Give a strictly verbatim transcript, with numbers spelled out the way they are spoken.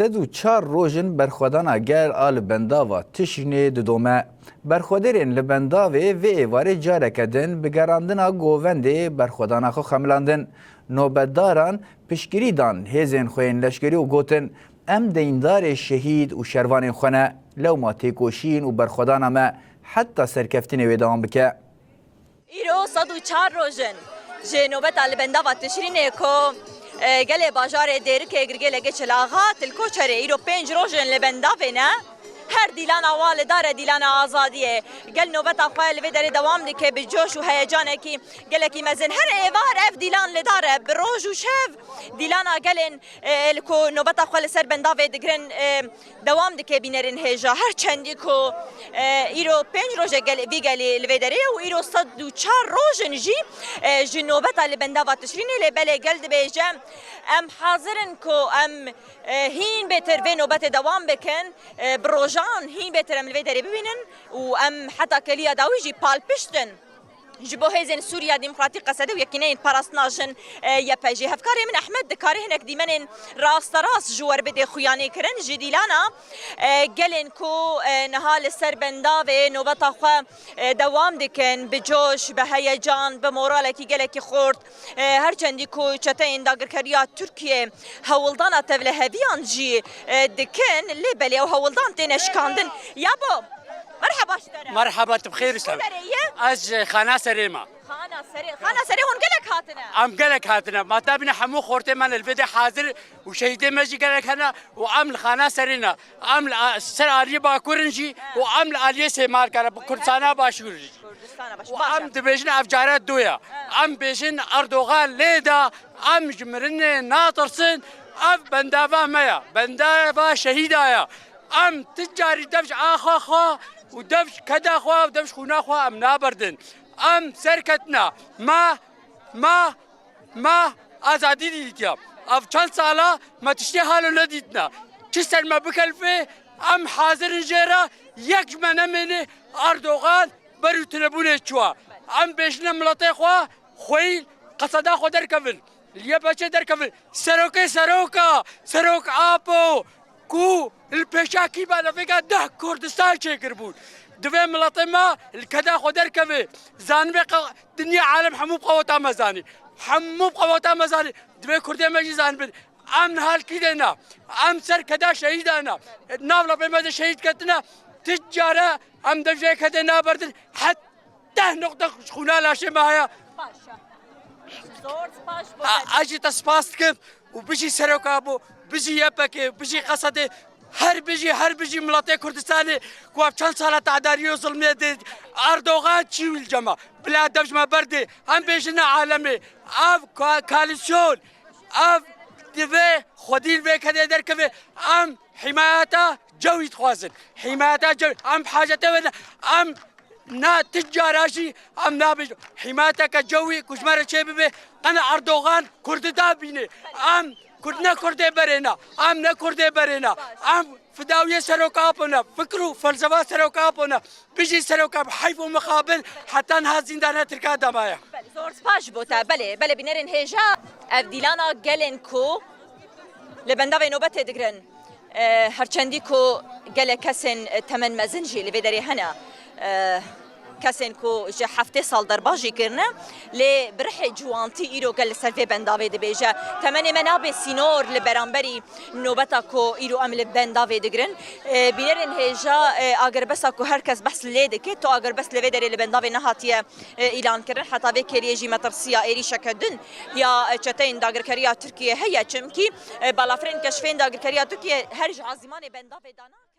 Sed û çar roj in berxwedana gel a li bendava Tişrînê didome. Berxwedêrên li bendavê vê êvarê careke din bi gerandina govendê berxwedana xwe xemilandin. Nobetdaran piştgirî dan hêzên xwe yên leşkerî û gotin, Em deyndarê şehîd û şervanên xwe ne. Lewma têkoşîn û berxwedana me heta serkeftinê wê dewam bike. Îro sed û çar roj in ji nobeta li bendava Tişrînê ku, e, gelê bajarê Dêrikê Girgêlekê Çilaxa Tilkoçerê îro pênc roj in li bendavê ne. Her dîlana wa li dar e dîlana azadiyê. Gel nobeta xwe li vê derê dewam dike bi coş û heyecanekî gelekî mezin. Her êvar ev dîlan li dar e. Bi roj û şev dîlana gelên, e, li ku nobeta xwe li ser bendavê digirin, e, dewam dike bînerên hêja. Her çendî ku, e, îro pênc roj e gel-, vî gelî li vê derê ye û îro sed û çar roj in jî, e, ji nobeta li bendava Tişrînê lê belê gel dibêje, em hazir in ku em, e, hîn bêtir vê nobetê dewam bikin, e, bi rojan hîn bêtir em li vê derê bibînin û em heta keliya dawî jî palpişt in. Ji bo hêzên Sûriya Demokratîk, Qesede û Yekîneyên Parastina Jin, e, Y P J. Hevkarê min Ehmed dikare hinek dîmenên rasterast ji we re bide xuyanîkirin. Ji dîlana, e, gelên ku, e, niha li ser bendavê nobeta xwe, e, dewam dikin, bi coş, bi heyecan, bi moralekî gelekî xurt, e, her çendî ku çeteyên dagirkeriya Tirkiyê hewldana tevliheviyan jî, e, dikin, lê belê ew hewldan têne şikandin. Yabo, merheba ji te re. Merheba, tu bi xêr îşte. Ji derê ye? Ez ji Xana Serê me. Xana Serê, Xana Serê hûn gelek hatine? Em gelek hatine. Ma tabîne hemû xortê me li vê de hazir û şehîdê me jî gelek hene û em li Xana Serê ne. Em li a-, ser aliyê Bakur in jî û em li aliyê Sêmalka re, bi Kurdistana Başûr jî. Kurdistana Başûr. Û baş em e. Dibêjin ev care du ye. Ha. Em bêjin Erdogan lê da, em ji mirinê natirsin, ev bendava me ye. Bendava şehîda ye. Em ti carî dev ji axa xwe û dev ji keda xwe û dev ji xûna xwe em naberdin. Em serketina me, me, me azadî dîtiya. Ev çend sala me tiştê halo nedîtina. Çi ser me bikelifê, em hazir in jê re, yek ji me nemêne Erdogan ber û tinebûnê çûwa. Em bêjine miletê xwe, xweyî qeseda xwe derkevin. Li Y P Ç derkevin. Serokê seroka, Serok Apo, ku li pêşakî balafêka deh Kurdistan çêkiribûn. Divê miletê me li keda xwe derkeve. Zanibê qe-, dinya alem hemû bi qeweta me zanî. Hemû bi qeweta me zanî. Divê Kurdê me jî zanibin. Em niha li kî de ne? Em ser keda şehîda ne. Nav lapê me de şehîd ketine. Ti care em dev jê kedê naberdin. Heta Deh noqte xûna laşê me heye. Baş e. Zor spas bo te. Ez jî te spas dikim û bijî Serok Apo, bijî Y P G, bijî Qesedê, her bijî, her bijî miletê Kurdistanê ku ev çend sala tehdariye û zilmê dê. Erdogan çî wî li cema. Bila dev ji me berdê. Em bêjine alemê. Ev ko-, koalîsyon, ev divê xwedî li vê kedê derkeve. Em hîmayeta cewî dixwazin. Hîmayeta cewî. Em bi hacetê we ne. Em Na ti cara jî em nabêjin. Hîmayeteke cewî ku ji me re çêbibe, qene Erdogan Kurdi dabîne. Em Kurd ne Kurdê berê ne. Em ne Kurdê berê ne. Em fidawiyê Serok Apo ne. Fikir û felsefa Serok Apo ne. Bijî Serok Apo, heyf û mixabil heta niha zîndana Tirka de maye. Belê, zor spas ji bo te. Belê, belê, bînerên hêja, ev dîlana gelên ku li bendavê nobetê digirin. E, her çendî ku gelek kesên, e, temen mezin jî li vê derê hene, e, kesên ku ji heftê sal derbas jî kirine, lê bi rihê ciwantî îro gel li ser vê bendavê dibêje. Temenê me nabe sînor li beramberî nobeta ku îro em li bendavê digirin. E, bînerên hêja, e, agirbesta ku her kes behs lê dike, tu agirbest li vê derê li bendavê nehatiye, e, îlankirin. Heta vê kêliyê jî metirsiya êrîşeke din ya, e, çeteyên dagirkeriya Tirkiyê heye, çimkî, e, balafirên keşfên dagirkeriya Tirkiyê her ji azîmanê bendavê dana.